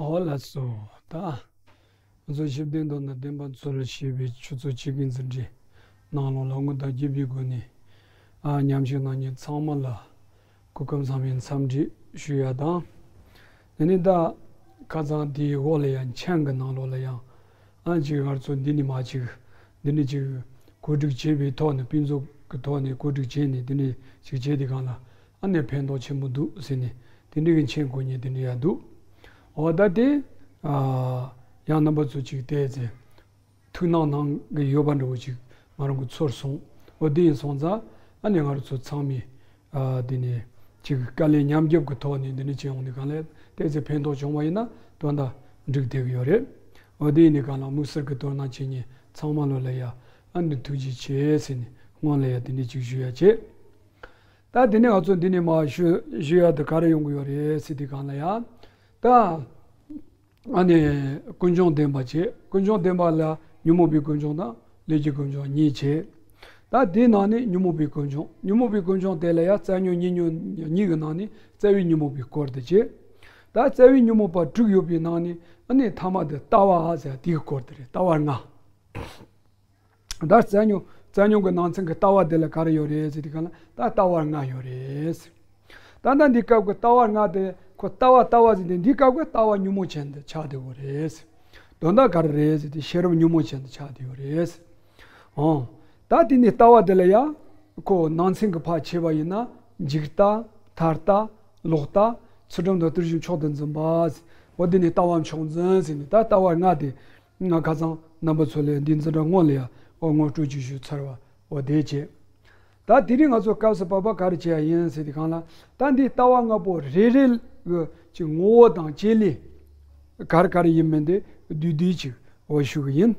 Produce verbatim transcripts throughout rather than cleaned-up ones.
ཨོ་ལགས་སོ། ད་ང་ཚོ་ཞི་བདེ་མདོར་ན་བདེན་པ་འཚོལ་ཞེས་པའི་ཆུ་ཚོད་གཅིག་གི་འཛིན་གྲྭའི་ནང་ལོགས་ལ་དངོས་དང་བརྒྱུད་པའི་སྒོ་ནས་ཨ་མཉམ་ཞུགས་གནང་མཁན་ཚང་མ་ལ་སྐུ་ཁམས་བཟང་བའི་འཚམས་འདྲི་ཞུ་ཡ་དང་། དེ་ནས་ད་ཁ་སང་དེའི་འོག་ལ་ཡང་མཆན་གྱི་ནང་ལོགས་ལ་ཡང་ཨ་ཅིག་ང་ཚོ་འདི་ནས་མ་ཅིག་འདི་ནས་ཅིག་གོ་སྒྲིག་བྱས་པའི་ཐོག་ནས་ཕུན་ཚོགས་ཀྱི་ཐོག་ནས་གོ་སྒྲིག་བྱས་ནས་འདི་ནས་ཅིག་བྱས་དེ་གང་ལ། ཨ་ནི་ཕན་ཐོགས་ཆེན་པོ་འདུག་ཟེར་ནས་དེ་འདྲའི་གི་མཆན་གོ་མཁན་དེ་འདྲ་ཡང་འདུག་འོ་ད་དེ་ཨ་ཡང་རྣམ་པ་ཚོ་ཅིག་བལྟས་ཚེ་ཐུགས་སྣང་གནང་གི་ཡོད་པ་འདྲ་བོ་ཅིག་ང་རང་གི་ཚོར་སོང་། འོ་དེ་ཡིན་སོང་ཙང་ཨ་ནི་ང་རང་ཚོ་ཚང་མས་ཨ་དེ་ནས་ཅིག་དཀའ་ལས་མཉམ་རྒྱབ་ཀྱི་ཐོག་ནས་འདི་འདྲ་བྱས་ཡོང་ནས་གང་ལས་བལྟས་ཚེ་ཕན་ཐོགས་བྱུང་བ་ཡིན་ན་དོན་དག་འགྲིག་བསྡད་ཀྱི་ཡོད་རེད། འོ་དེ་ཡིན་ནས་གང་ལ་དམིགས་བསལ་གྱི་དོ་སྣང་བྱེད་མཁན་ཚང་མ་ལོ་ལ་ཡ་ཨ་ནི་ཐུགས་རྗེ་ཆེ་ཟེར་ནས་སྔོན་ལ་ཡ་དེ་འདྲ་ཅིག་ཞུ་ཡ་བྱེད། ད་དེ་ནས་ང་ཚོ་འདི་ནས་མར་ཞུ་ཞུ་ཡ་དེ་ག་རེ་ཡོང་གི་ཡོད་རེད་ཟེར་དུས་སྒང་ལ་ཡ། ད་ཨ་ནི་ཀུན་འབྱུང་བདེན་པ་བྱས། ཀུན་འབྱུང་བདེན་པ་ལ་ཉོན་མོངས་པའི་ཀུན་འབྱུང་དང་ལས་ཀྱི་ཀུན་འབྱུང་གཉིས་བྱས། ད་དེའི་ནང་ནས་ཉོན་མོངས་པའི་ཀུན་འབྱུང་། ཉོན་མོངས་པའི་ཀུན་འབྱུང་དེ་ལ་ཡ་རྩ་ཉོན་གཉིས་ཉོན་གཉིས་ཀྱི་ནང་ནས་རྩ་བའི་ཉོན་མོངས་པའི་སྐོར་དེ་བྱས། ད་རྩ་བའི་ཉོན་མོངས་པ་དྲུག་ཡོད་པའི་ནང་ནས་ཨ་ནི་ཐ་མ་དེ་ལྟ་བ་ཟེར་དེའི་སྐོར་དེ་རེད། ལྟ་བ་ལྔ། ད་རྩ་ཉོན་རྩ་ཉོན་གྱི་ནང་ཚན་གྱི་ལྟ་བ་དེ་ལ་ག་རེ་ཡོད་རེད་ཟེར་དུས་སྒང་ལ་ད་ལྟ་བ་ལྔ་ཡོད་རེད། ད་ལྟ་འདི་སྐབས་ཀྱི་ལྟ་བ་ལྔ་དེ་ཁོ་ལྟ་བ་ལྟ་བ་ཟེར་དེ་འདི་སྐབས་ཀྱི་ལྟ་བ་ཉོན་མོངས་ཅན་དུ་ཆགས་བསྡད་ཡོད་རེད། དོན་དག་ག་རེ་རེད་ཟེར་དུས་ཤེས་རབ་ཉོན་མོངས་ཅན་དུ་ཆགས་བསྡད་ཡོད་རེད། འོང་། ད་དེ་ནས་ལྟ་བ་དེ་ལ་ཡ་ཁོ་ནང་ཚན་གྱི་ཕར་ཕྱེ་བ་ཡིན་ན་འཇིག་ལྟ། མཐར་ལྟ། ལོག་ལྟ། ཚུལ་ཁྲིམས་དང་བརྟུལ་ཞུགས་མཆོག་ཏུ་འཛིན་པ། འོ་དེ་ནས་ལྟ་བ་མཆོག་འཛིན་ཟེར་ནས་ད་ལྟ་བ་ལྔ་དེ། ང་ཁ་སང་རྣམ་པ་ཚོ་ལ་འདི་འཛིན་གྲྭ་སྔོན་ལ་ཡ་འོ་ངོ་སྤྲོད་ཅིག་ཞུས་ཚར་བ་འོ་དེ་བྱས། ད་དེ་རིང་ང་ཚོ་སྐབས་སུ་བབ་པ་ག་རེ་བྱེད་ཡ་ཡིན་ཟེར་དུས་སྒང་ལ་ད་འདི་ལྟ་བ་ལྔ་པོ་རེ་རེ་གི་ཅིག་ངོ་བོ་དང་བྱེད་ལས་ག་རེ་ག་རེ་ཡིན་མིན་དེ་བསྡུས་བསྡུས་ཅིག་འོ་ཞུ་གི་ཡིན།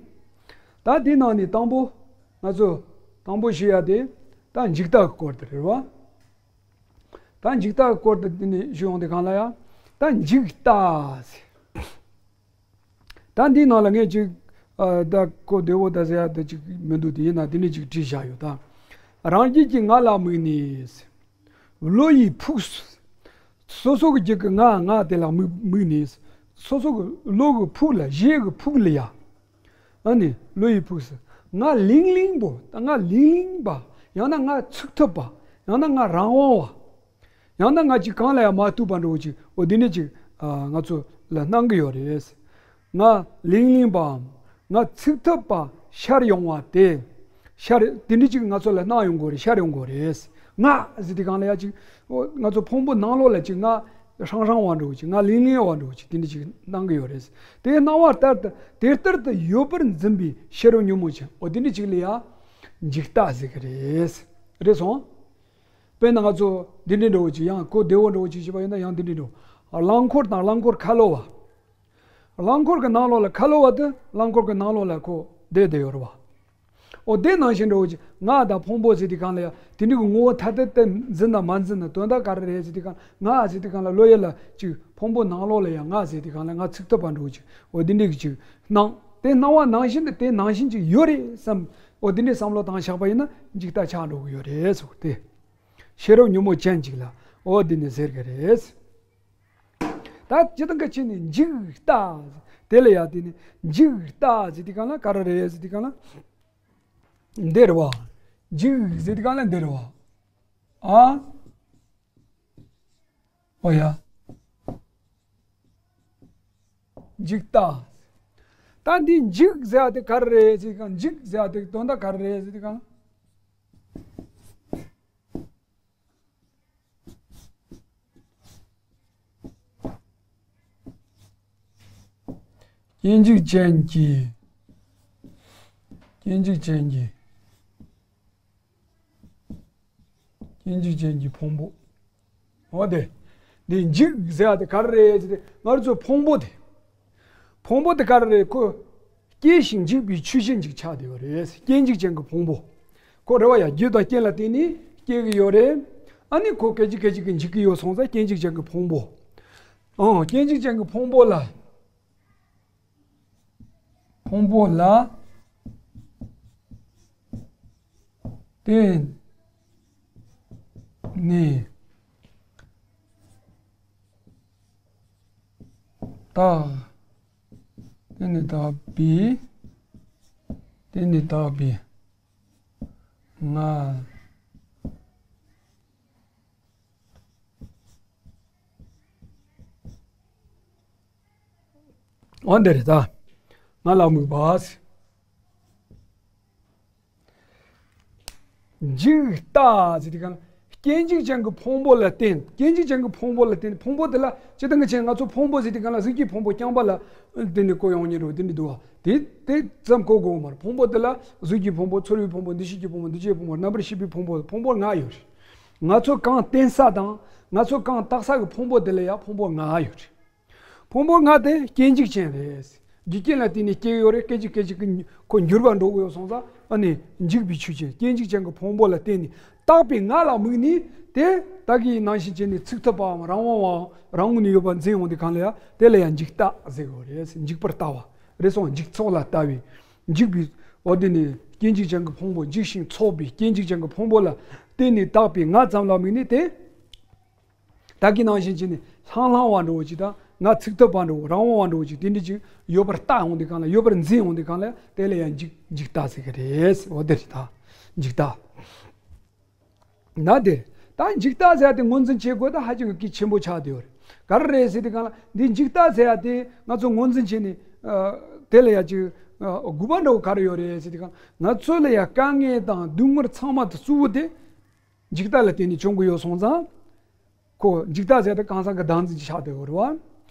ད་དེ་ནང་ནས་དང་པོ་ང་ཚོ་དང་པོ་ཞུ་ཡ་དེ་ད་འཇིག་ལྟ་གི་སྐོར་དེ་རེད་བ། ད་འཇིག་ལྟ་གི་སྐོར་དེ་དེ་ནས་ཞུ་ཡོང་དུས་སྒང་ལ་ཡ་ད་འཇིག་ལྟ་ཟེར། ད་འདིའི་ནང་ལ་ངས་ཅིག་ཨ་ད་ཁོ་བདེ་བོ་ད་ཟེར་ཡ་ད་ཅིག་མི་འདུག་དེ་ཡིན་ན་དེ་ནས་ཅིག་བྲིས་བཞག་ཡོད་ད། རང་རྒྱུད་ཀྱི་ང་ལ་དམིགས་ནས། བློ་ཡི་ཕུགས་སུ། སོ་སོ་གི་རྒྱུད་ཀྱི་ང་ང་དེ་ལ་དམིགས་དམིགས་ནས། སོ་སོ་གི་བློ་གི་ཕུགས་ལ་གཞི་གི་ཕུགས་ལ་ཡ། ཨ་ནི་བློ་ཡི་ཕུགས་སུ། ང་ལིང་ལིང་པོ་ད་ང་ལིང་ལིང་པ། ཡང་ན་ང་ཚུགས་ཐུབ་པ། ཡང་ན་ང་རང་དབང་བ། ཡང་ན་ང་ཅིག་གང་ལ་ཡང་མ་ཐུག་པ་འདྲ་བོ་ཅིག་འོ་དེ་ནས་ཅིག་ཨ་ང་ཚོ་ལ་སྣང་གི་ཡོད་རེད། ང་ལིང་ལིང་པའམ་ང་ཚུགས་ཐུབ་པ་ཤར་ཡོང་བ་དེ། ཤར་དེ་འདྲ་ཅིག་ང་ཚོ་ལ་སྣང་ཡོང་གི་རེད། ཤར་ཡོང་གི་རེད། ང་ཟེར་དུས་སྒང་ལ་ཡ་ཅིག་འོ་ང་ཚོ་ཕུང་པོ་ནང་ལོགས་ལ་ཅིག་ང་ཧྲང་ཧྲང་བ་འདྲ་བོ་ཅིག་ང་ལིང་ལིང་བ་འདྲ་བོ་ཅིག་དེ་འདྲ་ཅིག་སྣང་གི་ཡོད་རེད། དེ་སྣང་བ་ལྟར་དུ་དེ་ལྟར་དུ་ཡོད་པར་འཛིན་པའི་ཤེས་རབ་ཉོན་མོངས་ཅན་འོ་དེ་འདྲ་ཅིག་ལ་ཡ་འཇིག་ལྟ་ཟེར་གི་རེད། རེད་སོང་། དཔེར་ན་ང་ཚོ་འདི་འདྲའི་འདྲ་བོ་ཅིག་ཡང་ཁོ་བདེ་བོ་འདྲ་བོ་ཅིག་བྱས་པ་ཡིན་ན་ཡང་འདི་འདྲའི་འདྲ་བོ། རླངས་འཁོར་དང་རླངས་འཁོར་ཁ་ལོ་བ། རླངས་འཁོར་གྱི་ནང་ལོགས་ལ་ཁ་ལོ་བ་དེ་རླངས་འཁོར་གྱི་ནང་ལོགས་ལ་ཁོ་བསྡད་བསྡད་ཡོད་རེད་བ། འོ་དེ་ནང་བཞིན་འདྲ་བོ་ཅིག་ང་དང་ཕུང་པོ་ཟེར་དུས་སྒང་ལ་ཡང་དེ་འདྲའི་གི་ངོ་བོ་ཐ་དད་དུ་འཛིན་དང་མ་འཛིན་ན་དོན་དག་ག་རེ་རེད་ཟེར་དུས་སྒང་ང་ཟེར་དུས་སྒང་ལ་བློ་ཡུལ་ལ་ཅིག་ཕུང་པོ་ནང་ལོགས་ལ་ཡང་ང་ཟེར་དུས་སྒང་ལ་ང་ཚུགས་ཐུབ་པ་འདྲ་བོ་ཅིག་འོ་དེ་འདྲའི་གི་ཅིག་སྣང་དེ་སྣང་བ་ནང་བཞིན་དུ་དེ་ནང་བཞིན་ཅིག་ཡོད་རེད་བསམ། འོ་དེ་འདྲའི་བསམ་བློ་བཏང་བཞག་པ་ཡིན་ན་འཇིག་ལྟ་ཆགས་འགྲོ་གི་ཡོད་རེད་ཟེར་བ་དེ། ཤེས་རབ་ཉོན་མོངས་ཅན་ཅིག་ལ་འོ་འདི་ནི་ཟེར་གི་རེད། ད་སྤྱིར་བཏང་གི་ཆོས་ནི་འཇིག་ལྟ། དེ་ལ་ཡ་དེ་ནི་འཇིག་ལྟ་ཟེར་དུས་སྒང་ལ་ག་རེ་རེད་ཟེར་དུས་སྒང་ལ་འདི་རེད་བ། འཇིག་ཟེར་དུས་སྒང་ལ་འདི་རེད་བ། ཨ། འོ་ཡ། འཇིག་ལྟ། ད་འདི་འཇིག་ཟེར་བ་དེ་ག་རེ་རེད་ཟེར་དུས་སྒང་འཇིག་ཟེར་བ་དེ་དོན་དག་ག་རེ་རེད་ཟེར་དུས་སྒང་ལ། སྐྱེ་འཇིག་ཅན་གྱི། སྐྱེ་འཇིག་ཅན་གྱི། སྐྱེ་འཇིག་ཅན་གྱི་ཕུང་པོ། འོ་དེ། འདི་འཇིག་ཟེར་བ་དེ་ག་རེ་རེད་ཟེར་ཏེ་ང་ཚོ་ཕུང་པོ་དེ། ཕུང་པོ་དེ་ག་རེ་རེད། ཁོ་སྐྱེ་ཞིང་འཇིག་པའི་ཆོས་ཅན་ཅིག་ཆགས་བསྡད་ཡོད་རེད། སྐྱེ་འཇིག་ཅན་གྱི་ཕུང་པོ། ཁོ་རེད་བ་ཡ། རྒྱུ་དང་རྐྱེན་ལ་བརྟེན་ནས་སྐྱེ་གི་ཡོད་རེད། ཨ་ནི་ཁོ་སྐད་ཅིག་སྐད་ཅིག་གིས་འཇིག་གི་ཡོད་སོང་ཙང་སྐྱེ་འཇིག་ཅན་གྱི་ཕུང་པོ། ཨང་། སྐྱེ་འཇིག་ཅན་གྱི་ཕུང་པོ་ལ། ཕུང་པོ་ལ་བརྟེན་ནས། དག་དེ་ནི་དག་པའི། དེ་ནི་དག་པའི་ང་། འོ་འདི་རེད་ད། ང་ལ་དམིགས་པ། འཇིག་ལྟ་ཟེར་དུས་གང་ལ། སྐྱེ་འཇིག་ཅན་གྱི་ཕུང་པོ་ལ་བརྟེན། སྐྱེ་འཇིག་ཅན་གྱི་ཕུང་པོ་ལ་བརྟེན། ཕུང་པོ་དེ་ལ་སྤྱིར་བཏང་གི་ཆེད་ང་ཚོ་ཕུང་པོ་ཟེར་དུས་གང་ལ་གཟུགས་ཀྱི་ཕུང་པོ་རྐྱང་པ་ལ་བརྟེན་ནས་གོ་ཡོང་ཉེན་རེད་དེ་འདྲ་འདུག་བ། དེ་དེ་ཙམ་གོ་དགོས་མ་རེད། ཕུང་པོ་དེ་ལ་གཟུགས་ཀྱི་ཕུང་པོ། ཚོར་བའི་ཕུང་པོ། འདུ་ཤེས་ཀྱི་ཕུང་པོ། འདུ་བྱེད་ཕུང་པོ། རྣམ་པར་ཤེས་པའི་ཕུང་པོ། ཕུང་པོ་ལྔ་ཡོད་རེད། ང་ཚོ་གང་བརྟེན་ས་དང་ང་ཚོ་གང་བཏགས་ས་གི་ཕུང་པོ་དེ་ལ་ཡང་ཕུང་པོ་ལྔ་ཡོད་རེད། ཕུང་པོ་ལྔ་དེ་སྐྱེ་འཇིག་ཅན་རེད། རྒྱུ་རྐྱེན་ལ་བརྟེན་ནས་སྐྱེ་གི་ཡོད་རེད། སྐད་ཅིག་སྐད་ཅིག་གིས་ཁོ་འགྱུར་བ་འགྲོ་གི་ཡོད་སོང་ཙང་། ཨ་ནི་འཇིག་པའི་ཆོས་ཅན། སྐྱེ་འཇིག་ཅན་གྱི་ཕུང་པོ་ལ་བརྟེན་ནས་བཏགས་པའི་ང་ལ་དམིགས་ནས། དེ་ད་གིན་ནང་བཞིན་བྱས་ནས་ཚིག་ཐུབ་པའམ་རང་དབང་བའམ་རང་ངོས་ནས་ཡོད་པར་འཛིན་ཡོང་དུས་གང་ལ་ཡང་། དེ་ལ་ཡང་འཇིག་ལྟ་ཟེར་གི་ཡོད་རེད། འཇིག་པར་ལྟ་བ་རེད་སོང་། འཇིག་ཚོགས་ལ་ལྟ་བའི། འཇིག་པའི། འོ་དེ་ནི་སྐྱེ་འཇིག་ཅན་གྱི་ཕུང་པོ། འཇིག་ཞིང་ཚོགས་པའི་སྐྱེ་འཇིག་ཅན་གྱི་ཕུང་པོ་ལ་བརྟེན་ནས་བཏགས་པའི་ང་ཙམ་ལ་དམིགས་ནས་དེ། ད་གིན་ནང་བཞིན་བྱས་ནས་ལྷང་ལྷང་བ་འདྲ་བོ་ཅིག་དང་། ང་ཚིག་ཐུབ་པ་འདྲ་བོ། རང་དབང་བ་འདྲ་བོ་ཅིག་དེ་འདྲ་ཅིག་ཡོད་པར་ལྟ་ཡོང་དུས་གང་ལ། ཡོད་པར་འཛིན་ཡོང་དུས་གང་ལ། དེ་ལ་ཡང་འཇིག་འཇིག་ལྟ་ཟེར་གི་རེད། འོ་དེ་རེད་ད། འཇིག་ལྟ། ན་དེ། ད་འཇིག་ལྟ་ཟེར་ཡ་དེ་ངོས་འཛིན་བྱེད་དགོས་ད་ཧ་ཅང་གི་གལ་ཆེན་པོ་ཆགས་བསྡད་ཡོད་རེད། ག་རེ་རེད་ཟེར་དུས་གང་ལ། འདི་འཇིག་ལྟ་ཟེར་ཡ་དེ་ང་ཚོ་ངོས་འཛིན་བྱས་ནས། ཨ། དེ་ལ་ཡ་ཅིག་ཨ། དགོས་པ་འདྲ་བོ་ག་རེ་ཡོད་རེད་ཟེར་དུས་གང་ལ། ང་ཚོ་ལ་ཡ་དཀའ་ངལ་དང་སྡུག་བསྔལ་ཚང་མ་དེ་གཙོ་བོ་དེ། འཇིག་ལྟ་ལ་བརྟེན་ནས་བྱུང་གི་ཡོད་སོང་ཙང་། ཁོ་འཇིག་ལྟ་ཟེར་དེ་གང་ཟག་གི་བདག་འཛིན་གྱི་ཆགས་བསྡད་ཡོད་རེད་བ།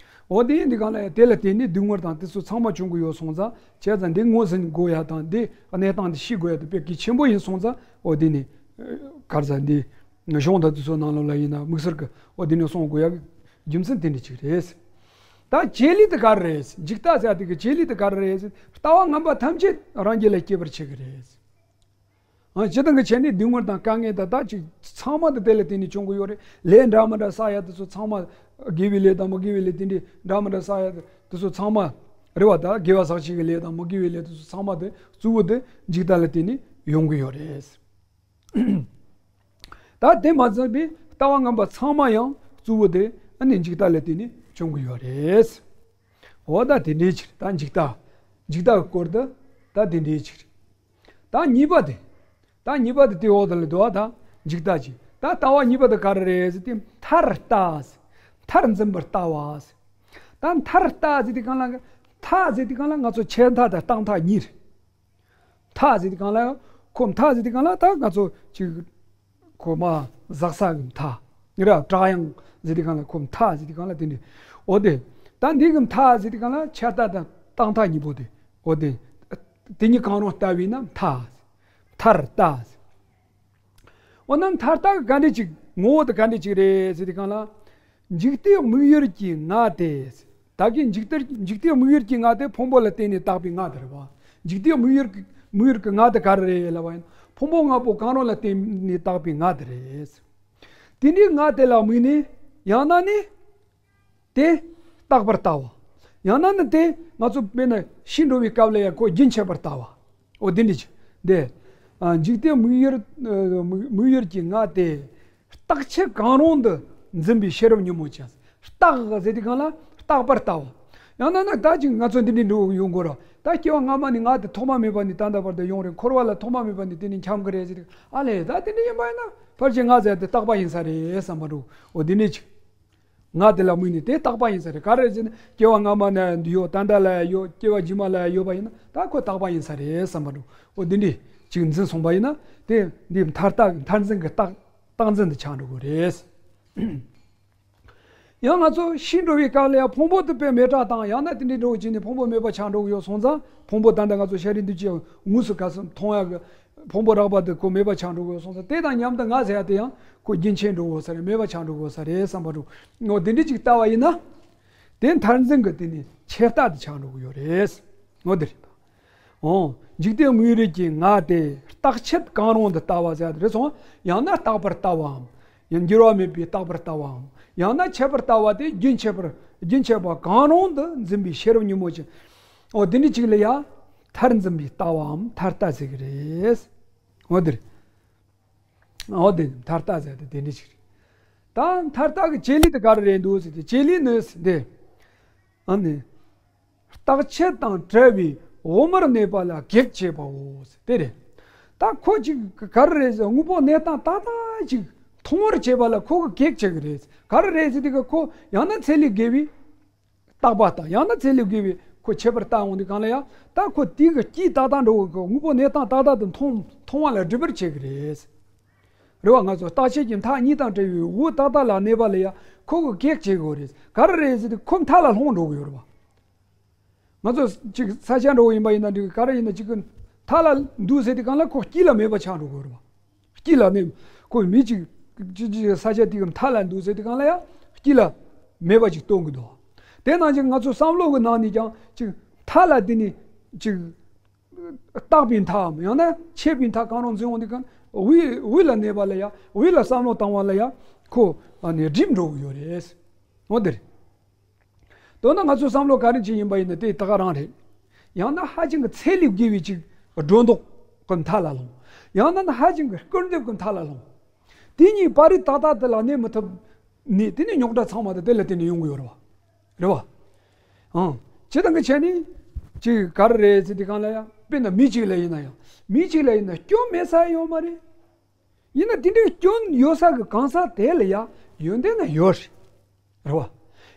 འོ་དེ་ཡིན་དུས་གང་ལ་ཡང་དེ་ལ་བརྟེན་ནས་སྡུག་བསྔལ་དང་དེ་ཚོ་ཚང་མ་བྱུང་གི་ཡོད་སོང་ཙང་། བྱས་ཙང་འདི་ངོས་ཟིན་དགོས་ཡ་དང་། འདི་གནས་སྟངས་འདི་ཤེས་དགོས་ཡ་དེ་དཔེ་གལ་ཆེན་པོ་ཡིན་སོང་ཙང་། འོ་དེ་ནི་ག་རེ་ཟེར། འདི་གཞུང་དང་དེ་ཚོའི་ནང་ལོགས་ལ་ཡིན་ན་དམིགས་བསལ་གྱི་འོ་དེ་ནི་གསུང་དགོས་ཡ་གི་རྒྱུ་མཚན་དེ་འདྲ་ཅིག་རེད། ད་བྱེད་ལས་དེ་ག་རེ་རེད། འཇིག་ལྟ་ཟེར་ཡ་དེ་གི་བྱེད་ལས་དེ་ག་རེ་རེད། ལྟ་བ་ངན་པ་ཐམས་ཅད་རང་རྒྱུད་ལ་སྐྱེ་བར་བྱེད་ཀྱི་རེད། ཨ། སྤྱིར་བཏང་གི་བྱས་ནས་སྡུག་བསྔལ་དང་དཀའ་ངལ་དང་ད་ཅིག་ཚང་མ་དེ་དེ་ལ་བརྟེན་ནས་བྱུང་གི་ཡོད་རེད། ལས་འདྲ་མི་འདྲ་བསགས་ཡ་དེ་ཚོ་ཚང་མ། དགེ་བའི་ལས་དང་མི་དགེ་བའི་ལས་དེ་འདྲའི་འདྲ་མི་འདྲ་བསགས་ཡ་དེ་ཚོ་ཚང་མ་རེད་བ། ད་དགེ་བ་བསགས་བྱེད་ཀྱི་ལས་དང་མི་དགེ་བའི་ལས་དེ་ཚོ་ཚང་མ་དེ་གཙོ་བོ་དེ་འཇིག་ལྟ་ལ་བརྟེན་ནས་ཡོང་གི་ཡོད་རེད། ད་དེ་མ་ཟད་པའི་ལྟ་བ་ངན་པ་ཚང་མ་ཡང་གཙོ་བོ་དེ་ཨ་ནི་འཇིག་ལྟ་ལ་བརྟེན་ནས་བྱུང་གི་ཡོད་རེད། འོ་ད་དེ་འདྲའི་ཕྱིར་ད་འཇིག་ལྟ། འཇིག་ལྟ་གི་སྐོར་དུ་ད་དེ་འདྲའི་ཕྱིར། ད་གཉིས་པ་དེ། ད་གཉིས་པ་དེ་དེའི་འོག་ཏུ་ལ་འདུག་བ། ད་འཇིག་ལྟ་ཅིག་ད་ལྟ་བ་གཉིས་པ་དེ་ག་རེ་རེད་ཟེར་དུས། མཐར་ལྟ་ཟེར། མཐར་འཛིན་པར་ལྟ་བ་ཟེར། ད་མཐར་ལྟ་ཟེར་དུས་གང་ལ། མཐའ་ཟེར་དུས་གང་ལ་ང་ཚོ་ཆད་མཐའ་དང་རྟགས་མཐའ་གཉིས་རེད། མཐའ་ཟེར་དུས་གང་ལ། ཁོ་མཐའ་ཟེར་དུས་གང་ལ་ད་ང་ཚོ་ཅིག་ཁོ་མ་ཟག་ས་གི་མཐའ་ནི་ར། བྲག་གཡང་ཟེར་དུས་གང་ལ་ཁོ་མཐའ་ཟེར་དུས་གང་ལ་དེ་འདྲ། འོ་དེ། ད་འདི་གི་མཐའ་ཟེར་དུས་གང་ལ་ཆད་མཐའ་དང་རྟགས་མཐའ་གཉིས་པོ་དེ། འོ་དེ། དེ་གཉིས་གང་རུང་ལྟ་བས་ན་མཐའ། མཐར་ལྟ། འོ་ན་མཐར་ལྟ་གི་ག་འདྲ་ཅིག་ངོ་བོ་དེ་ག་འདྲ་ཅིག་རེད་ཟེར་དུས་གང་ལ། འཇིག་ལྟའི་དམིགས་ཡུལ་གྱི་ང་དེ། ད་གིན་འཇིག་ལྟར། འཇིག་ལྟའི་དམིགས་ཡུལ་གྱི་ང་དེ་ཕུང་པོ་ལ་བརྟེན་ནས་བཏགས་པའི་ང་དེ་རེད་བ། འཇིག་ལྟའི་དམིགས་ཡུལ་གྱི། དམིགས་ཡུལ་གྱི་ང་དེ་ག་རེ་རེད་ལབ་པ་ཡིན་ན། ཕུང་པོ་ལྔ་པོ་གང་རུང་ལ་བརྟེན་ནས་བཏགས་པའི་ང་དེ་རེད། དེ་འདྲའི་ང་དེ་ལ་དམིགས་ནས། ཡང་ན་ནི། དེ་རྟག་པར་ལྟ་བ། ཡང་ན་ནི་དེ་ང་ཚོ་དཔེར་ན་ཤི་འགྲོ་བའི་སྐབས་ལ་ཡང་ཁོ་རྒྱུན་ཆད་པར་ལྟ་བ། འོ་དེ་འདྲ་ཅིག་འདི། ཨ། འཇིག་ལྟའི་དམིགས་ཡུལ། ཨ། དམིགས། དམིགས་ཡུལ་གྱི་ང་དེ། རྟག་ཆད་གང་རུང་དུ་འཛིན་པའི་ཤེས་རབ་ཉོན་མོངས་ཅན། རྟག་ཟེར་དུས་གང་ལ་རྟག་པར་ལྟ་བ། ཡང་ན་ན་ད་ཅིག་ང་ཚོ་འདི་འདྲའི་འགྲོ་ཡོང་དགོས་ར། ད་སྐྱེ་བ་སྔ་མ་ནས་ང་དེ་ཐོག་མ་མེད་པ་ནས་ད་ལྟ་བར་དུ་ཡོང་རེད། འཁོར་བ་ལ་ཐོག་མ་མེད་པ་ནས་དེ་ནས་འཁྱམས་ཀྱི་རེད་ཟེར་དུས། ཨ་ལས། ད་དེ་འདྲ་ཡིན་པ་ཡིན་ན་ཕལ་ཆེར་ང་ཟེར་དེ་རྟག་པ་ཡིན་ས་རེད་བསམ་པ་འགྲོ། འོ་དེ་འདྲ་ཅིག་ང་དེ་ལ་དམིགས་ནས་དེ་རྟག་པ་ཡིན་ས་རེད། ག་རེ་ཟེར་ན་སྐྱེ་བ་སྔ་མ་ན་ཡོད། ད་ལྟ་ལ་ཡོད། སྐྱེ་བ་རྗེས་མ་ལ་ཡོད་པ་ཡིན་ན་ད་ཁོ་རྟག་པ་ཡིན་ས་རེད་བསམ་པ་འགྲོ། འོ་འདི་འདྲས་ཅིག་འཛིན་སོང་པ་ཡིན་ན། དེ་འདི་མཐར་ལྟ། མཐར་འཛིན་གྱི་རྟགས། རྟགས་འཛིན་དུ་ཆགས་འགྲོ་གི་རེད། ཡང་ང་ཚོ་ཤི་འགྲོ་བའི་སྐབས་ལ་ཡང་ཕུང་པོ་དེ་དཔེ་མེ་སྲེག་དང་ཡང་ན་དེ་འདྲའི་འགྲོ་བྱས་ནས་ཕུང་པོ་མེད་པ་ཆགས་འགྲོ་གི་ཡོད་སོང་ཙང་། ཕུང་པོ་ད་ལྟ་ང་ཚོ་ཤ་རུས་འདུ་བྱེད་དངོས་སུ་ག་ས་མཐོང་ཡག་གི་ཕུང་པོ་རགས་པ་དེ་ཁོ་མེད་པ་ཆགས་འགྲོ་དགོས་སོང་ཙང་། དེ་དང་མཉམ་དུ་ང་ཟེར་ཡ་དེ་ཡང་ཁོ་རྒྱུན་ཆད་འགྲོ་དགོས་ས་རེད། མེད་པ་ཆགས་འགྲོ་དགོས་ས་རེད་བསམ་པ་འགྲོ། འོ་དེ་འདྲ་ཅིག་ལྟ་བ་ཡིན་ན། དེ་མཐར་འཛིན་གྱི་དེ་ནི་ཆད་ལྟ་དེ་ཆགས་འགྲོ་གི་ཡོད་རེད། འོ་དེ་རེད། འོ། འཇིག་རྟེན་དམིགས་ཡུལ་གྱི་ང་དེ་རྟག་ཆད་གང་རུང་དུ་ལྟ་བ་ཟེར་ཡ་དེ་རེད་སོང་། ཡང་ན་རྟག་པར་ལྟ་བའམ། ཡང་འགྱུར་བ་མེད་པའི་རྟག་པར་ལྟ་བའམ། ཡང་ན་ཆད་པར་ལྟ་བ་དེ་རྒྱུན་ཆད་པར། རྒྱུན་ཆད་པ་གང་རུང་དུ་འཛིན་པའི་ཤེས་རབ་ཉོན་མོངས་ཅན། འོ་དེ་འདྲ་ཅིག་ལ་ཡང་མཐར་འཛིན་པའི་ལྟ་བའམ་མཐར་ལྟ་ཟེར་གི་རེད། འོ་དེ་རེད། འོ་དེ་མཐར་ལྟ་ཟེར་དེ་དེ་འདྲ་ཅིག་རེད། ད་མཐར་ལྟ་གི་བྱེད་ལས་དེ་ག་རེ་རེད་འདུག་ཟེར་དུས། བྱེད་ལས་ནི་འདི། ཨ་ནི། རྟག་ཆད་དང་བྲལ་བའི་དབུ་མར་གནས་པ་ལ་གེགས་བྱེད་པའོ། དེ་རེད། ད་ཁོ་ཅིག་ག་རེ་རེད་ཟེར། དངོས་པོ་གནས་སྟངས་ཏག་ཏག་ཅིག་མཐོང་བར་བྱེད་པ་ལ་ཁོ་གི་གེགས་བྱེད་ཀྱི་རེད། ག་རེ་རེད་ཟེར་དུས་ཀ་ཁོ་ཡང་ན་ཚད་ལས་བརྒལ་བའི་རྟག་པ་དང་། ཡང་ན་ཚད་ལས་བརྒལ་བའི་ཁོ་ཁྱད་པར་ལྟ་འོང་དུས་གང་ལ་ཡང་། ད་ཁོ་དེ་གི་དཀྱིལ་ཏག་ཏག་འགྲོ་གི། ཁོ་དངོས་པོ་གནས་སྟངས་ཏག་ཏག་ཏུ་མཐོང་མཐོང་བ་ལ་སྒྲིབ་པར་བྱེད་ཀྱི་རེད། རེད་བ། ང་ཚོ་རྟག་ཆད་ཀྱི་མཐའ་གཉིས་དང་བྲལ་བའི་དབུ་ཏག་ཏག་ལ་གནས་པ་ལ་ཡང་ཁོ་གི་གེགས་བྱེད་དགོས་རེད། ག་རེ་རེད་ཟེར་དུས་ཁོ་མཐའ་ལ་ལྷུང་འགྲོ་གི་ཡོད་རེད་བ། ང་ཚོ་ཅིག་ས་ཆ་འགྲོ་གི་ཡིན་པ་ཡིན་ན་འགྲིག་གི། ག་རེ་ཡིན་ན་ཅིག་གི་མཐའ་ལ་འདུག་ཟེར་དུས་གང་ལ་ཁོ་དཀྱིལ་ལ་མེད་པ་ཆགས་འགྲོ་གི་ཡོད་རེད་བ། དཀྱིལ་ལ་གནས། ཁོ་མི་ཅིག་ཅིག་ཅིག་ས་ཆ་དེ་གི་མཐའ་ལ་འདུག་ཟེར་དུས་གང་ལ་ཡང་དཀྱིལ་ལ་མེད་པ་ཅིག་སྟོན་གི་འདུག། དེ་ནང་བཞིན་ང་ཚོ་བསམ་བློ་གི་ནང་ནས་ཀྱང་ཅིག་མཐའ་ལ་དེ་ནི་ཅིག་རྟག་པའི་མཐའམ་ཡང་ན་ཆད་པའི་མཐའ་གང་རུང་འཛིན་འོང་དུས་གང་། དབུས་དབུས་ལ་གནས་པ་ལ་ཡང་། དབུས་ལ་བསམ་བློ་བཏང་བ་ལ་ཡང་ཁོ་ཨ་ནི་སྒྲིབ་འགྲོ་གི་ཡོད་རེད། འོ་དེ་རེད། མདོར་ན་ང་ཚོའི་བསམ་བློ་ག་རེ་ཅིག་ཡིན་པ་ཡིན་ན་དེ་ད་ག་རང་རེད། ཡང་ན་ཧ་ཅང་གི་ཚད་ལས་བརྒལ་བའི་ཅིག་སྒྲོ་འདོགས་ཀྱི་མཐའ་ལ་ལྷུང་། ཡང་ན་ཧ་ཅང་གི་སྐུར་འདེབས་ཀྱི་མཐའ་ལ་ལྷུང་། དེ་གཉིས་བར་རི་ཏག་ཏག་དེ་ལ་གནས་མི་ཐུབ་ནས། དེ་ནི་རྙོག་དྲ་ཚང་མ་དེ་དེ་ལ་བརྟེན་ནས་ཡོང་གི་ཡོད་རེད་བ། རེད་བ། ཨང་། སྤྱིར་བཏང་གི་ཆ་ནས་ཅིག་ག་རེ་རེད་ཟེར་དུས་གང་ལ་ཡང་། དཔེར་ན་མི་གཅིག་ལ་ཡིན་ན་ཡང་། མི་གཅིག་ལ་ཡིན་ན་སྐྱོན་མེད་ས་ཡོད་མ་རེད། ཡིན་ན་དེ་འདྲའི་སྐྱོན་ཡོད་ས་གི་གང་ཟག་དེ་ལ་ཡང་ཡོན་ཏན་ན་ཡོད་རེད། རེད་བ།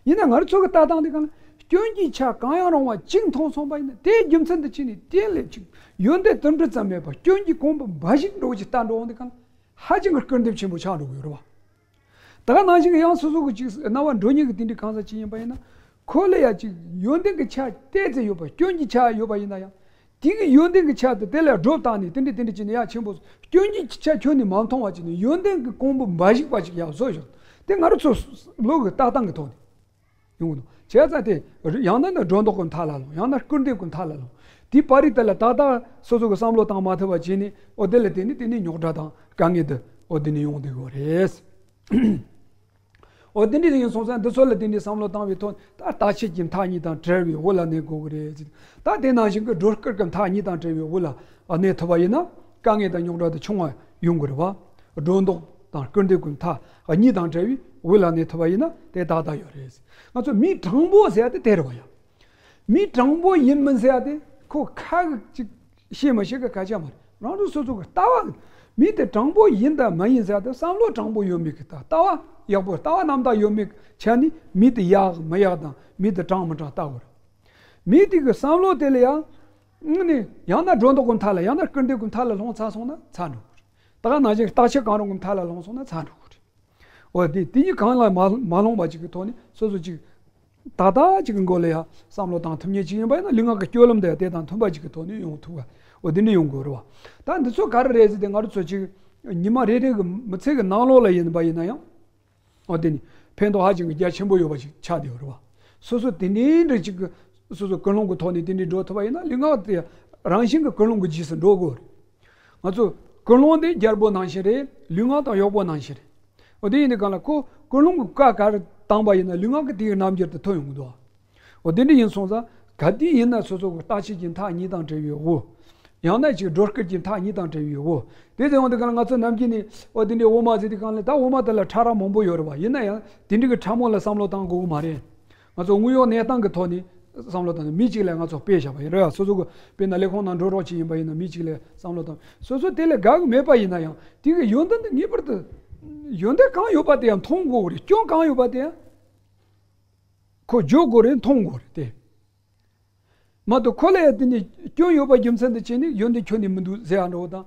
ཡིན་ན་ང་རང་ཚོ་གི་ལྟ་སྟངས་དེ་གང་ལ། སྐྱོན་གྱི་ཆ་གང་ཡང་རུང་བ་གཅིག་མཐོང་སོང་པ་ཡིན་ན། དེའི་རྒྱུ་མཚན་དུ་བྱས་ནས་དེ་ལས་ཅིག་ཡོན་ཏན་དུམ་གྲུ་ཙམ་མེད་པ་སྐྱོན་གྱི་གོང་བུ་འབའ་ཞིག་འགྲོ་ཅིག་ལྟ་འགྲོ་འོང་དུས་གང་ལ། ཧ་ཅང་གི་སྐུར་འདེབས་ཆེན་པོ་ཆགས་འགྲོ་གི་ཡོད་རེད་བ། ད་ག་ནང་བཞིན་གྱི་ཡང་སོ་སོ་གི་ཅིག་རྣ་བ་འགྲོ་ཉེན་གྱི་དེ་འདྲའི་གང་ཟག་ཅིག་ཡིན་པ་ཡིན་ན། ཁོ་ལ་ཡ་ཅིག་ཡོན་ཏན་གྱི་ཆ་ཏོག་ཙམ་ཡོད་པ། སྐྱོན་གྱི་ཆ་ཡོད་པ་ཡིན་ན་ཡང་། དེ་གི་ཡོན་ཏན་གྱི་ཆ་དེ་དེ་ལ་སྒྲོ་བཏགས་ནས་དེ་འདྲ་དེ་འདྲ་བྱས་ནས་ཡ་ཆེན་པོ། སྐྱོན་གྱི་ཆ་ཁྱོན་ནས་མ་མཐོང་བ་བྱས་ནས་ཡོན་ཏན་གྱི་གོང་བུ་འབའ་ཞིག་པ་ཅིག་ཡར་བཟོ་ཞོག། དེ་ང་རང་ཚོ་བློ་གི་ལྟ་སྟངས་ཀྱི་ཐོག་ནས་ཡོང་གི་འདུག། བྱས་ཙང་དེ་ཡང་ན་ནི་སྒྲོ་འདོགས་ཀྱི་མཐའ་ལ་ལྷུང་། ཡང་ན་སྐུར་འདེབས་ཀྱི་མཐའ་ལ་ལྷུང་། དེའི་བར་རི་དེ་ལ་ཏག་ཏག་སོ་སོ་གི་བསམ་བློ་བཏང་མ་ཐུབ་པ་བྱས་ནས། འོ་དེ་ལ་བརྟེན་ནས་དེ་ནས་རྙོག་དྲ་དང་དཀའ་ངལ་དེ་འོ་དེ་ནས་ཡོང་བསྡད་ཡོད་རེད། འོ་དེ་འདྲ་ཡིན་སོང་ཙང་འདི་ཚོ་ལ་བརྟེན་ནས་བསམ་བློ་བཏང་བའི་ཐོག་ད་རྟག་ཆད་ཀྱི་མཐའ་གཉིས་དང་བྲལ་བའི་དབུ་ལ་གནས་དགོས་ཀྱི་རེད་ཟེར། ད་དེ་ནང་བཞིན་གྱི་སྒྲོ་སྐུར་གྱི་མཐའ་གཉིས་དང་བྲལ་བའི་དབུ་ལ་གནས་ཐུབ་པ་ཡིན་ན་དཀའ་ངལ་དང་རྙོག་དྲ་དེ་ཆུང་བ་ཡོང་གི་རེད་བ། སྒྲོ་འདོགས་དང་སྐུར་འདེབས་ཀྱི་མཐའ་གཉིས་དང་བྲལ་བའི་དབུ་ལ་གནས་ཐུབ་པ་ཡིན་ན་དེ་ཏག་ཏག་ཡོད་རེད། ང་ཚོ་མི་དྲང་པོ་ཟེར་ཡ་དེ་དེ་རེད་བ་ཡ། མི་དྲང་པོ་ཡིན་མིན་ཟེར་ཡ་དེ་ཁོ་ཁ་གི་ཅིག་ཤེས་མ་ཤེས་གི་སྐད་ཆ་མ་རེད། རང་རང་སོ་སོ་གི་ལྟ་བ་གི། མི་དེ་དྲང་པོ་ཡིན་དང་མ་ཡིན་ཟེར་ཡ་དེ་བསམ་བློ་དྲང་པོ་ཡོད་མེད་གི། ལྟ་ལྟ་བ་ཡག་པོ་ལྟ་བ་རྣམ་དག་ཡོད་མེད་ཆ་ནས་མི་དེ་ཡག་མི་ཡག་དང་མི་དེ་དྲང་མི་དྲང་ལྟ་དགོས་རེད། མི་དེ་གི་བསམ་བློ་དེ་ལ་ཡང་ནི་ཡང་ན་སྒྲོ་འདོགས་ཀྱི་མཐའ་ལ། ཡང་ན་སྐུར་འདེབས་ཀྱི་མཐའ་ལ་ལྷུང་ཚར་སོང་ན་ཚར་འགྲོ་གི་རེད། ད་ག་ནང་བཞིན་རྟག་ཆད་གང་རུང་གི་མཐའ་ལ་ལྷུང་སོང་ན་ཚར་འགྲོ་གི་རེད། འོ་དེ་དེ་གཉིས་གང་ལ་མ་མ་ལྷུང་བ་ཅིག་གི་ཐོག་ནས་སོ་སོ་ཅིག་ཏག་ཏག་ཅིག་གི་མགོ་ལ་ཡ་བསམ་བློ་བཏང་ཐུབ་མཁན་ཅིག་ཡིན་པ་ཡིན་ན། ལུས་ངག་གི་སྤྱོད་ལམ་དེ་དེ་དང་མཐུན་པ་ཅིག་གི་ཐོག་ནས་ཡོང་ཐུབ་པ། འོ་དེ་འདྲ་ཡོང་དགོས་རེད་བ། ད་འདི་ཚོ་ག་རེ་རེད་ཟེར་ཏེ་ང་རང་ཚོ་ཅིག་ཉི་མ་རེ་རེ་གི་མི་ཚེ་གི་ནང་ལོགས་ལ་ཡིན་པ་ཡིན་ན་ཡང་། འོ་དེ་ནི་ཕན་ཐོགས་ཧ་ཅང་གི་རྒྱ་ཆེན་པོ་ཡོད་པ་ཅིག་ཆགས་བསྡད་ཡོད་རེད་བ། སོ་སོ་དེ་འདྲའི་འདྲ་ཅིག་གི་སོ་སོ་ཀུན་སློང་གི་ཐོག་ནས་དེ་འདྲའི་འགྲོ་ཐུབ་པ་ཡིན་ན་ལུས་ངག་དེ་རང་བཞིན་གྱི་ཀུན་སློང་གི་རྗེས་སུ་འགྲོ་དགོས་རེད། ང་ཚོ་ཀུན་སློང་དེ་རྒྱལ་པོ་ནང་བཞིན་རེད། ལུས་ངག་དང་གཡོག་པོ་ནང་བཞིན་རེད། འོ་དེ་ཡིན་དུས་གང་ལ་ཁོ་ཀུན་སློང་གི་བཀའ་ག་རེ་བཏང་པ་ཡིན་ན་ལུས་ངག་གི་དེའི་རྣམ་འགྱུར་དེ་ཐོན་ཡོང་གི་འདུག། འོ་དེ་འདྲ་ཡིན་སོང་ཙང་ག་དུས་ཡིན་ན་སོ་སོ་གི་རྟག་ཆད་ཀྱི་མཐའ་གཉིས་དང་བྲལ་བའི་དབུ། ཡང་ན་ཅིག་སྒྲོ་སྐུར་གྱི་མཐའ་གཉིས་དང་བྲལ་བའི་དབུ། དེ་ཚེ་འོང་དུས་གང་ལ་ང་ཚོ་ནམ་རྒྱུན་ནས་འོ་དེ་འདྲའི་དབུ་མ་ཟེར་དུས་གང་ལ་ད་དབུ་མ་དེ་ལ་ཕྲ་རགས་མང་པོ་ཡོད་རེད་བ། ཡིན་ན་ཡང་དེ་འདྲའི་གི་ཕྲ་མོ་ལ་བསམ་བློ་བཏང་དགོས་ཀྱི་མ་རེད། ང་ཚོ་དངོས་ཡོད་གནས་སྟངས་ཀྱི་ཐོག་ནས་བསམ་བློ་བཏང་ནས་མི་གཅིག་ལ་ང་ཚོ་དཔེ་བཞག་པ་ཡིན་རེད་བ། སོ་སོ་གི་དཔེར་ན་ལས་ཁུངས་ནང་འགྲོ་རོགས་བྱེད་ཡིན་པ་ཡིན་ན་མི་གཅིག་ལ་བསམ་བློ་བཏང་། སོ་སོ་དེ་ལས་དགའ་གི་མེད་པ་ཡིན་ན་ཡང་དེ་གི་ཡོན་ཏན་དེ་ངེས་པར་དུ་ཡོན་ཏན་གང་ཡོད་པ་དེ་ཡང་མཐོང་དགོས་རེད། སྐྱོན་གང་ཡོད་པ་དེ་ཡང་ཁོ་བརྗོད་དགོས་རེད། མཐོང་དགོས་རེད་དེ། མ་གཏོགས་ཁོ་ལ་ཡང་དེ་ནས་སྐྱོན་ཡོད་པ་རྒྱུ་མཚན་དུ་བྱས་ནས་ཡོན་ཏན་ཁྱོན་ནས་མི་འདུག་ཟེར་ཡ་འདྲ་བོ་དང་།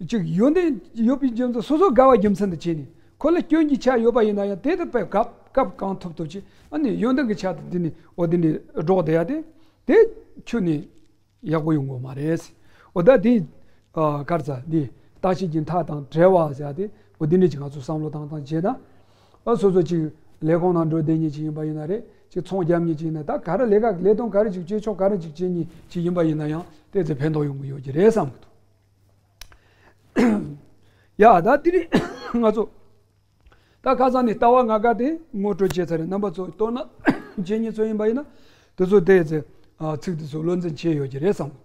ཅིག་ཡོན་ཏན་ཡོད་པའི་རྒྱུ་མཚན་སོ་སོ་དགའ་བ་རྒྱུ་མཚན་དུ་བྱས་ནས་ཁོ་ལ་སྐྱོན་གྱི་ཆ་ཡོད་པ་ཡིན་ན་ཡང་དེ་དེ་དཔེ་སྐབས་སྐབས་གང་ཐུབ་ཐུབ་ཅིག་ཨ་ནི་ཡོན་ཏན་གྱི་ཆ་དེ་དེ་ནས་འོ་དེ་འདྲའི་སྒྲོག་བསྡད་ཡ་དེ་དེ་ཁྱོན་ནས་ཡག་པོ་ཡོང་གི་མ་རེད། འོ་ད་དེ་ཨ་ག་རེ་ཟ་འདི་རྟག་ཆད་ཀྱི་མཐའ་དང་བྲལ་བ་ཟེར་ཡ་དེ་འོ་དེ་འདྲ་ཅིག་ང་ཚོ་བསམ་བློ་བཏང་སྟངས་བྱས་ན། ཨ་སོ་སོ་ཅིག་ལས་ཁུངས་ནང་འགྲོ་བསྡད་མཁན་ཅིག་ཡིན་པ་ཡིན་ན་རེད། ཅིག་ཚོང་རྒྱབ་མཁན་ཅིག་ཡིན་ན། ད་ག་རེ་ལས་ཀ་ལས་དོན་ག་རེ་ཅིག་བྱེད་ཆོག་ག་རེ་ཅིག་བྱེད་མཁན་ཅིག་ཡིན་པ་ཡིན་ན་ཡང་དེ་ཚོ་ཕན་ཐོགས་ཡོང་གི་ཡོད་ཀྱི་རེད་བསམ་གི་འདུག། ཡ་ད་དེ་རིང་ང་ཚོ་ད་ཁ་སང་ནས་ལྟ་བ་ལྔ་ཀ་དེ་ངོ་སྤྲོད་བྱས་ཚར་རེད། རྣམ་པ་ཚོ་མདོར་ན་བྱེད་མཁན་ཚོ་ཡིན་པ་ཡིན་ན་དེ་ཚོ་དེ་ཚོ་ཨ་ཚིག་དེ་ཚོ་བློ་འཛིན་བྱས་ཡོད་ཀྱི་རེད་བསམ་གི་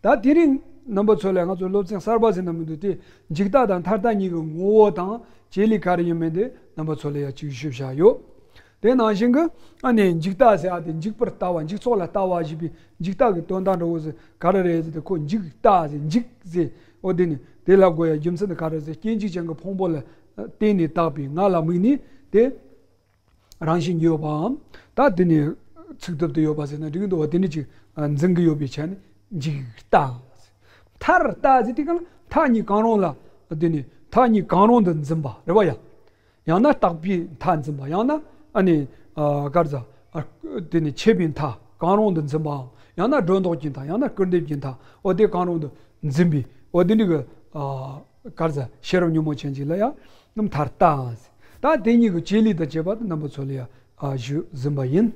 འདུག། ད་དེ་རིང་རྣམ་པ་ཚོ་ལ་ང་ཚོ་སློབ་ཚན་གསར་པ་ཟེར་ན་མི་འདུག་སྟེ། འཇིག་ལྟ་དང་མཐར་ལྟ་གཉིས་ཀྱི་ངོ་བོ་དང་བྱེད་ལས་ག་རེ་ཡིན་མིན་དེ་རྣམ་པ་ཚོ་ལ་ཡང་ཅིག་ཞུས་བཞག་ཡོད། དེ་ནང་བཞིན་གྱི་ཨ་ནི་འཇིག་ལྟ་ཟེར་ཨ་དེ་འཇིག་པར་ལྟ་བ། འཇིག་ཚོགས་ལ་ལྟ་བ་ཞེས་པའི་འཇིག་ལྟ་གི་དོན་དག་འདྲ་བོ་ཟེར་ག་རེ་རེད་ཟེར་ཏེ། ཁོ་འཇིག་ལྟ་ཟེར་འཇིག་ཟེར། འོ་དེ་ནི་དེ་ལབ་དགོས་ཡ་རྒྱུ་མཚན་དེ་ག་རེ་ཟེར། སྐྱེ་འཇིག་ཅན་གྱི་ཕུང་པོ་ལ་བརྟེན་ནས་བཏགས་པའི་ང་ལ་དམིགས་ནས་དེ་རང་བཞིན་གྱིས་ཡོད་པའམ། ད་དེ་ནི་ཚིག་ཐོབ་ཏུ་ཡོད་པ་ཟེར་ན་འགྲིག་གི་འདུག་བ། དེ་ནི་ཅིག་འཛིན་གྱི་ཡོད་པའི་ཆ་ནས་འཇིག་ལྟ། མཐར་ལྟ་ཟེར་དུས་གང་ལ་མཐའ་གཉིས་གང་རུང་ལ། དེ་ནི་མཐའ་གཉིས་གང་རུང་དུ་འཛིན་པ་རེད་བ་ཡ། ཡང་ན་རྟག་པའི་མཐའ་འཛིན་པ། ཡང་ན་ཨ་ནི་ཨ་ག་རེ་ཟ། ཨ་དེ་ནི་ཆད་པའི་མཐའ་གང་རུང་དུ་འཛིན་པའམ། ཡང་ན་སྒྲོ་འདོགས་ཀྱི་མཐའ། ཡང་ན་སྐུར་འདེབས་ཀྱི་མཐའ། འོ་དེ་གང་རུང་དུ་འཛིན་པའི། འོ་དེ་འདྲ་གི་ཨ་ག་རེ་ཟ། ཤེས་རབ་ཉོན་མོངས་ཅན་ཅིག་ལ་ཡང་མཐར་ལྟ་ཟེར། ད་དེ་གཉིས་ཀྱི་བྱེད་ལས་དང་བཅས་པ་དེ་རྣམ་པ་ཚོ་ལ་ཡང་ཨ་ཞུས་ཟིན་པ་ཡིན།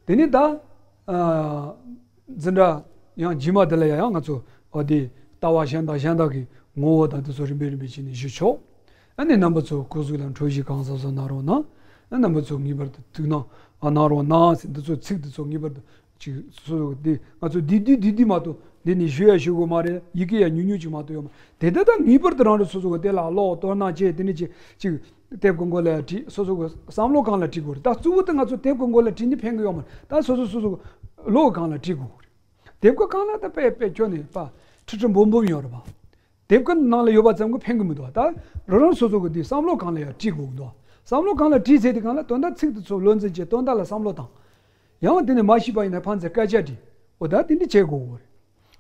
དེ་ནས་ད་ཨ་འཛིན་གྲྭ་ཡང་རྗེས་མ་དེ་ལ་ཡང་ཡང་ང་ཚོ་འོ་དེ་ལྟ་བ་གཞན་དག་གཞན་དག་གི་ངོ་བོ་དང་དེ་ཚོ་རིམ་པས་རིམ་པས་བྱས་ནས་ཞུ་ཆོག་ཨ་ནི་རྣམ་པ་ཚོ་སྐུ་གཟུགས་ལ་འཕྲོད་བཞེས་གང་ཟབ་ཟབ་གནང་རོགས་གནང་། ཨ་རྣམ་པ་ཚོ་ངེས་པར་དུ་ཐུགས་སྣང་གནང་རོགས་གནང་ཟེར། འདི་ཚོ་ཚིག་འདི་ཚོ་ངེས་པར་དུ་ཅིག་སོ་སོ་འདི་ང་ཚོ་འདི་འདི་འདི་འདི་མ་གཏོགས་འདི་ནས་ཞུ་ཡ་ཞུ་དགོས་མ་རེད། ཡི་གེ་ཡ་ཉུང་ཉུང་ཅིག་མ་གཏོགས་ཡོད་མ་རེད། དེ་ལྟ་ད་ངེས་པར་དུ་རང་རེ་སོ་སོ་གི་དེ་ལ་ཀློག་དོ་སྣང་བྱས། དེ་ནས་ཅིག་ཅིག་དེབ་ཀྱི་མགོ་ལ་ཡ་བྲིས། སོ་སོ་གི་བསམ་བློ་སྒང་ལ་བྲིས་དགོས་རེད། ད་གཙོ་བོ་དེ་ང་ཚོ་དེབ་ཀྱི་མགོ་ལ་བྲིས་ནས་ཕན་གི་ཡོད་མ་རེད། ད་སོ་སོ་སོ་སོ་གི་བློ་གི་སྒང་ལ་བྲིས་དགོས་རེད། དེབ་ཀྱི་སྒང་ལ་ད་དཔེ་དཔེ་ཁྱོན་ནས་པ་ཁྲི་ཁྲི་འབུམ་འབུམ་ཡོད་རེད་པ། དེབ་ཀྱི་ནང་ལ་ཡོད་པ་ཙམ་གྱིས་ཕན་གྱི་མི་འདུག་ད་རང་རང་སོ་སོ་གི་དེ་བསམ་བློ་སྒང་ལ་ཡང་བྲིས་དགོས་ཀྱི་འདུག་བསམ་བློ་སྒང་ལ་བྲིས་ཚེ་དེ་སྒང་ལ་དོན་དག་ཚིག་དེ་ཚོ་བློ་འཛིན་བྱས། དོན་དག་ལ་བསམ་བློ་བཏང་། ཡང་དེ་ནས་མ་ཤེས་པ་ཡིན་ན་ཕར་ཚུར་སྐད་ཆ་དྲིས། འོ་ད་དེ་འདྲ་བྱེད་དགོས་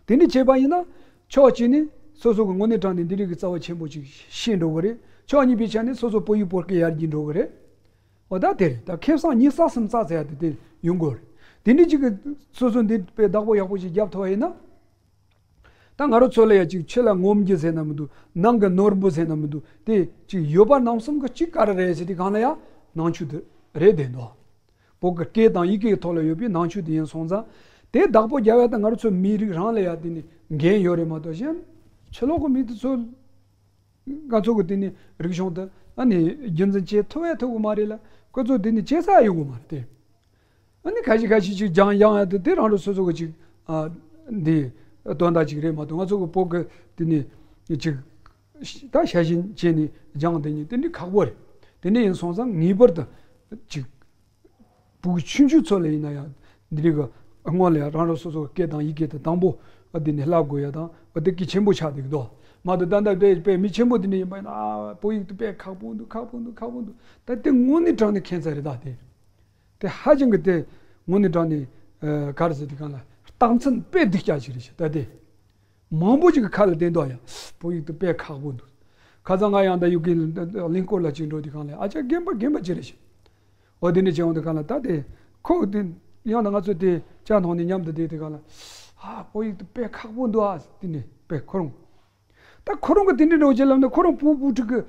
ཀྱི་རེད། དེ་འདྲ་བྱས་པ་ཡིན་ན་ཕྱོགས་གཅིག་ནས་སོ་སོ་གི་དངོས་གནས་དྲང་གནས་འདི་རིགས་ཀྱི་རྩ་བ་ཆེན་པོ་ཅིག་ཤེས་འགྲོ་གི་རེད། ཕྱོགས་གཉིས་པའི་ཆ་ནས་སོ་སོ་བོད་ཡིག་བོད་སྐད་ཡར་རྒྱས་འགྲོ་གི་རེད། འོ་ད་དེ་རེད། ད་ཁེ་བཟང་གཉིས་བསགས་སམ་བསགས་ཟེར་ཡ་དེ་དེ་ཡོང་དགོས་རེད། དེ་འདྲ་ཅིག་གི་སོ་སོ་འདི་དཔེ་བདག་པོ་ཡག་པོ་ཞིག་རྒྱབ་ཐུབ་པ་ཡིན་ན། ད་ང་རང་ཚོ་ལ་ཡ་ཅིག་ཕྱི་ལ་ངོམ་རྒྱུ་ཟེར་ན་མི་འདུག་ནང་གི་ནོར་བུ་ཟེར་ན་མི་འདུག་དེ་ཅིག་ཡོད་པ་རྣམ་གསུམ་གི་གཅིག་ག་རེ་རེད་ཟེར་དུས་སྒང་ལ་ཡ་ནང་ཆོས་དེ་རེད་བསྡད་འདུག་བོད་ཀྱི་སྐད་དང་ཡི་གེའི་ཐོག་ལ་ཡོད་པའི་ནང་ཆོས་དེ་ཡིན་སོང་ཙང་། དེ་བདག་པོ་རྒྱབ་ཡ་ད་ང་རང་ཚོ་མི་རིགས་རང་ལ་ཡ་དེ་ནི་འགན་ཡོད་རེད་མ་གཏོགས་གཞན་ཕྱི་ལོགས་ཀྱི་མི་དེ་ཚོ། ང་ཚོ་གི་དེ་ནི་རིག་གཞུང་དེ་ཨ་ནི་རྒྱུན་འཛིན་བྱེད་ཐུབ་ཡ་ཐུབ་གི་མ་རེད་ལ། ཁོ་ཚོ་དེ་ནི་བྱེད་ས་ཡོང་གི་མ་རེད་དེ། ཨ་ནི་ཁ་ཤས་ཁ་ཤས་ཅིག་སྦྱང་ཡང་ཡ་དེ་དེ་རང་རང་སོ་སོ་གི་ཅིག་ཨ་འདི་དོན་དག་ཅིག་རེད་མ་གཏོགས། ང་ཚོ་གི་བོད་གི་དེ་ནི་ཅིག་ད་ཤ་ཞེན་བྱས་ནས་སྦྱང་དེ་ནི་དེ་འདྲ་ཁག་པོ་རེད། དེ་འདྲ་ཡིན་སོང་ཙང་ངེས་པར་དུ་ཅིག་བོད་ཆུང་ཆུང་ཚོ་ལ་ཡིན་ན་ཡང་འདི་རིགས་ཀྱི་སྔོན་ལ་ཡང་རང་རང་སོ་སོ་སྐད་དང་ཡི་གེ་དེ་དང་པོ་འདི་ནས་བསླབ་དགོས་ཡ་དང་། འདི་གལ་ཆེན་པོ་ཆགས་བསྡད་ཀྱི་འདུག་མ་གཏོགས་ད་ལྟ་དཔེ་དཔེ་མི་ཆེན་པོ་འདི་འདྲ་ཡིན་པ་ཡིན་ན། ཨ་བོད་ཡིག་དེ་དཔེ་ཁག་པོ་འདུག་ཁག་པོ་འདུག་ཁག་པོ་འདུག་ད་དེ་དངོས་གནས་དྲང་གནས་ཁྱད་མཚར་རེད། ད་དེ་དེ་ཧ་ཅང་གི་དེ་དངོས་གནས་དྲང་གནས་ཨ་ག་རེ་ཟེར་དེ་གང་ལ་རྟགས་མཚན་དཔེ་སྡུག་ཅག་ཅིག་རེད་ཤག་ད་དེ། མང་པོ་ཅིག་གི་ཁ་ལ་བསྟན་འདུག་ཡ། བོད་ཡིག་དེ་དཔེ་ཁག་པོ་འདུག་ཁ་སང་ང་ཡང་ད་ཡུ་གེ་གླིང་སྐོར་ལ་ཅིག་འགྲོ་དུས་སྒང་ལ་ཨ་ཅག་རྒན་པ་རྒན་པ་ཅིག་རེད་ཤག་འོ་དེ་ནས་བྱས་འོང་དུས་སྒང་ལ་ད་དེ་ཁོ་དེ་ཡང་ན་ང་ཚོ་དེ་ཇ་འཐུང་ནས་མཉམ་དུ་བསྡད་དུས་སྒང་ལ། ཨ་བོད་ཡིག་དེ་དཔེ་ཁག་པོ་འདུག་ཨ། དེ་ནས་དཔེ་ཁོ་རང་། ད་ཁོ་རང་གི་དེ་འདྲ་འདྲ་བོ་ཅིག་ལབ་ན། ཁོ་རང་བུ་བུ་ཕྲུག་གི་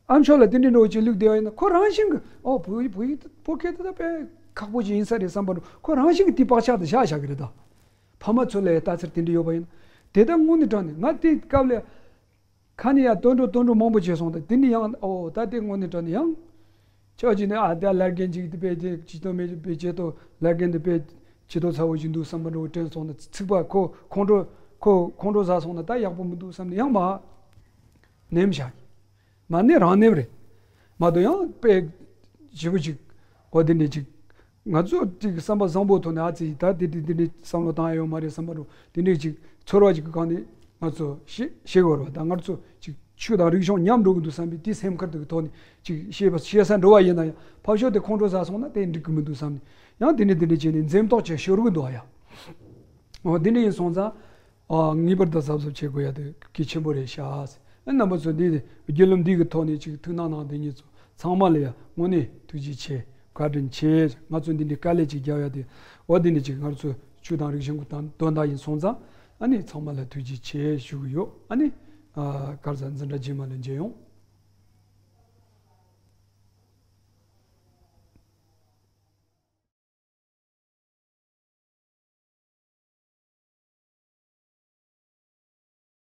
ཨ་མཆོག་ལ་དེ་འདྲ་འདྲ་བོ་ཅིག་བླུགས་བསྡད་པ་ཡིན་ན། ཁོ་རང་བཞིན་གི་ཨོ་བོད་ཡིག་བོད་ཡིག་དེ་བོད་སྐད་དེ་ད་དཔེ་ཁག་པོ་ཅིག་ཡིན་ས་རེད་བསམ་པ་འདྲ་ཁོ་རང་བཞིན་གི་དེ་བག་ཆགས་དེ་བཞག་བཞག་གི་རེད་ད། ཕ་མ་ཚོ་ལ་ཡང་ལྟ་ཚུལ་དེ་འདྲ་ཡོད་པ་ཡིན་ན། དེ་ལྟར་དངོས་གནས་དྲང་གནས་ང་དེ་སྐབས་ལ་ཁ་ནས་ཡང་བསྟོད་འགྲོ་བསྟོད་འགྲོ་མང་པོ་བྱས་སོང་། ད་དེ་ནས་ཡང་ཨོ་ད་དེ་དངོས་གནས་དྲང་གནས་ཡང་ཕྱོགས་གཅིག་ནས་ཨ་ད་ལར་རྒན་ཅིག་དེ་དཔེ་དེ་ཇུས་གཏོགས་མེད་དཔེ་ཇུས་གཏོགས་ལར་རྒན་དེ་དཔེ་ཇུས་གཏོགས་ཚ་བོ་ཞིག་འདུག་བསམ་པ་འདྲ་བོ་དྲན་སོང་ན། ཚིག་པ་ཁོ་ཁོང་ཁྲོ་ཁོ་ཁོང་ཁྲོ་ཟ་སོང་ན་ད་ཡག་པོ་མི་འདུག་བསམ་ནས་ཡང་མར་ནེམ་བཞག་མ་ནི་རང་ནེམ་རེད། མ་གཏོགས་ཡང་དཔེ་ཞེ་པོ་ཅིག་གོ་དེ་འདྲ་ཅིག་ང་ཚོ་ཅིག་བསམ་པ་བཟང་པོ་ཐོག་ནས་ཨ་ཙི་ད་དེ་དེ་དེ་འདྲ་བསམ་བློ་བཏང་ཡ་ཡོད་མ་རེད་བསམ་པ་འདྲ་དེ་འདྲ་ཅིག་ཚོར་བ་ཅིག་གི་སྒང་ནས་ང་ཚོ་ཤེས་ཤེས་དགོས་རེད་བ། ད་ང་ཚོ་ཅིག་ཆོས་དང་རིག་གཞུང་ཉམས་འགྲོ་གི་འདུག་བསམ་པའི་དེ་སེམས་ཁུར་དེ་གི་ཐོག་ནས་ཅིག་ཤེས་པ་ཤེས་ས་འགྲོ་བ་ཡིན་ན་ཡང་། ཕར་ཕྱོགས་དེ་ཁོང་ཁྲོ་ཟ་སོང་ན་དེ་འགྲིག་གི་མི་འདུག་བསམ་ནས་ཡང་དེ་འདྲ་དེ་འདྲ་བྱས་ནས་འཛེམ་དོགས་བྱས་ཤོར་གི་འདུག་ཨ་ཡ། འོ་དེ་འདྲ་ཡིན་སོང་ཙང་། ཨ་ངེས་པར་དུ་གཟབ་གཟབ་བྱེད་དགོས་ཡ་དེ་གལ་ཆེན་པོ་རེད་ཤག་ཨ་རྣམ་པ་ཚོ་འདི་བརྒྱུད་ལམ་འདི་གི་ཐོག་ནས་ཅིག་ཐུགས་སྣང་གནང་དེ་ཉིད་ཚོ་ཚང་མ་ལ་ཡ་དངོས་གནས་ཐུགས་རྗེ་ཆེ། བཀའ་དྲིན་ཆེ། ང་ཚོ་འདི་འདྲའི་དཀའ་ལས་ཅིག་རྒྱབ་ཡ་དེ་འོ་འདི་ནས་ཅིག་ང་ཚོ་ཆོས་དང་རིག་གཞུང་གི་དོན་དོན་དག་ཡིན་སོང་ཙང་། ཨ་ནི་ཚང་མ་ལ་ཐུགས་རྗེ་ཆེ་ཞུ་གི་ཡོད། ཨ་ནི་ཨ་ག་རེ་ཟ། འཛིན་གྲྭ་རྗེས་མ་ལ་མཇལ་ཡོང་།